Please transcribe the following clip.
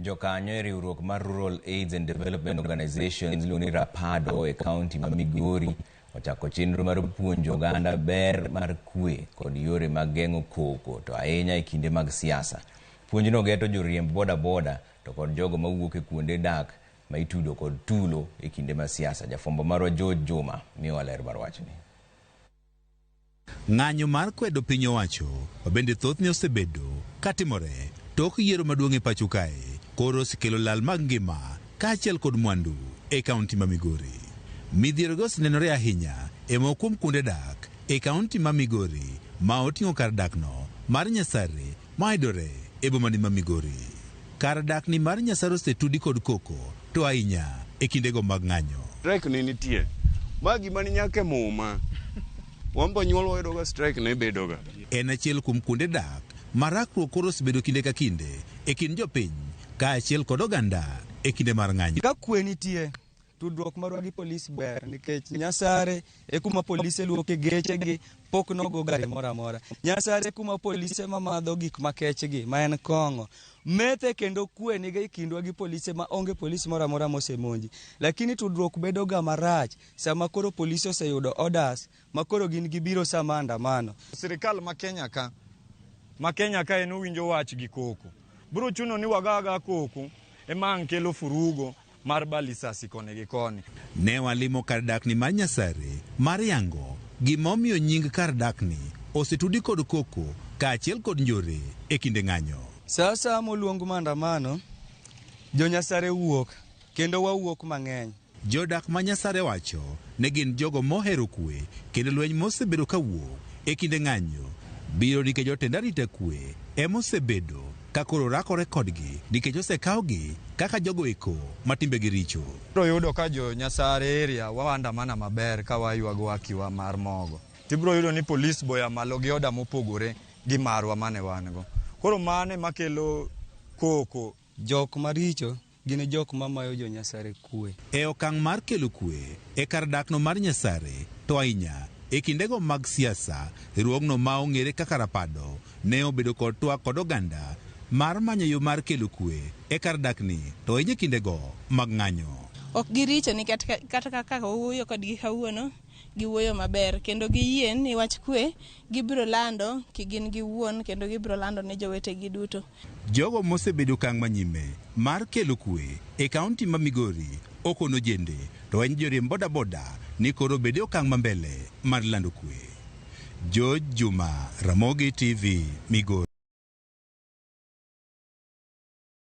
Jokanyo e riwruok mar Rural AIDS and Development Organization iluongo ni RAPADO e kaunti ma Migori ochako chenro mar puonjo oganda ber mar kwe kod yore mag geng'o koko to ahinya e kinde mag siasa. Puonjno geto joriemb boda boda to kod jogo mawuok e kuonde dak ma itudo kod tulo e kinde mag siasa. Jafwambo marwa George Juma miyowa ler mar wachni. Ng'anyo mar kwedo piny owacho mabende thothne osebedo katimore tok yiero maduong' e pacho kae koro osekelo lal mag ngima kaachiel kod mwandu e kaunti ma Migori. Midhierogi osenenore ahinya e moko kuom kuonde dak e kaunti ma Migori ma oting'o kar dakno mar Nyasare mayudore e bomani ma Migori. Kar dakni mar Nyasare osetudi kod koko to ahinya e kindego mag ng'anyo. Strike ne nitie. Ma gima ni nyaka e muma. Wan be nyuol wayudoga strike ne bedoga. En achiel kuom kuonde dak ma rakruok koro osebedo kinde ka kinde e kind jopiny kaachiel kod oganda e kinde mar ng'anyo. Ka kwe nitie, tudruok marwa gi polis ber nikech Nyasare e kuma polise luoke gechegi pok nogo gari moro amora. Nyasare e kuma polise mamadho gik makechgi ma en kong'o methe kendo kwe niga e kindwa gi polise ma onge polis moro amora mosemonji. Lakini tudruok bedo ga marach sama koro polise oseyudo orders ma koro gin gibiro sama andamano. Sirikal ma Kenya ka ma Kenya ka en owinjo wach gi koko. Biro chuno ni wago agoa koko ema ang' kelo furugo mar ba lisasi koni gi koni. Ne walimo kar dakni mar Nyasare mar yango gima omiyo nying kar dakni osetudi kod koko kaachiel kod njore e kinde ng'anyo. Sa asaya moluong maandamano, jo Nyasare wuok kendo wawuok mang'eny. Jodak ma Nyasare wacho ni gin jogo mohero kwe kendo lweny mosebedo kawuok e kinde ng'anyo biro nikech jotend arita kwe ema osebedo ka koro rakore kodgi nikech osekawgi kaka jogo eko ma timbegi richo. Ibiro yudo ka jo Nyasare area waandamana maber ka waywago hakiwa mar mogo. Tibiro yudo ni polis boya malo gi oda mopogore gi marwa mane wan go. Koro mano ema kelo koko. Jok maricho gin e jok ma mayo jo Nyasare kue. E okang' mar kelo kue e kar dakno mar Nyasare to ahinya e kindego mag siasa, riwruogno ma ong'ere kaka Rapado ne obedo kod twak kod oganda mar manyo yo mar kelo kue e kar dakni to ahinya e kindego mag ng'anyo. Ok giricho nikech kata kaka wawuoyo kodgi kawuono, giwuoyo maber kendo giyie ni wach kwe gibiro lando kigin giwuon kendo gibiro lando ne jowetegi duto. Jogo mosebedo okang' manyime mar kelo kwe e kaunti ma Migori okono ojende to en joriemb boda boda ni koro obed e okang' ma mbele mar lando kwe. George Juma, Ramogi TV, Migori.